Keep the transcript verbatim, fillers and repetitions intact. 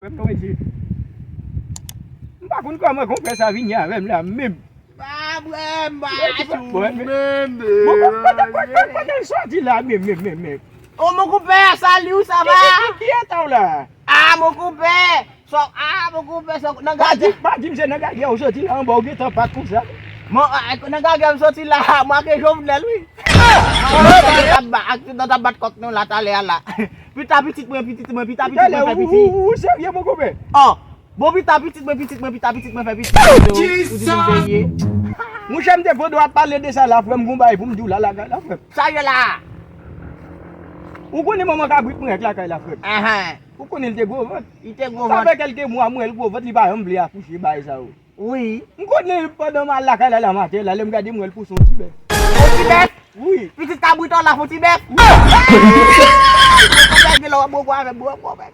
Frè m, non, mesye. M pa konn kòman konpè sa vini avè m la menm. Pa bwè m, pa sou menm. Bon, bon, kote, kote, kote l soti la menm, menm, menm, menm? O, mon konpè, salut, ça va? Ki, ki, ki eta w la? Ah, mon konpè, sò, ah, mon konpè, sò, nan gagè. Pa di, pa di m se nan gagè ou soti la, anba ou gentan pat konsa. Mon, ah, nan gagè m soti la, m ake Jovenel, wi. Aksidan t ap bat kòk nou la, talè a la. Pita pitit mwen, pitit mwen, pita pitit mwen fè piti. Ou, ou, ou serye, mon konpè? Oh, bon, pita pitit mwen, pitit mwen, pita pitit mwen fè piti. Ou di nou serye? Monchè, m te vo dwa ap pale de sa la, frè m, gon bagay pou m di w la, lakay la, frè m. Sa ye la? Ou konnen manman kabrit mwen ak lakay la, frè m. Ahan. Ou konnen l te gwo vant. Li te gwo vant. Sa fè kèlke mwa, mwen, l gwo vant, li pa janm vle akouche, bagay sa yo. Wi. M konnen pandan m al lakay la, la maten la, lè m gade m wè l pouse yon ti bèf. Yon ti bèf? Wi. Pitit kabrit an la fè yon ti bèf? Wi. Konpè gen lè w ap bwè avè m, bwè, bwè, bwè.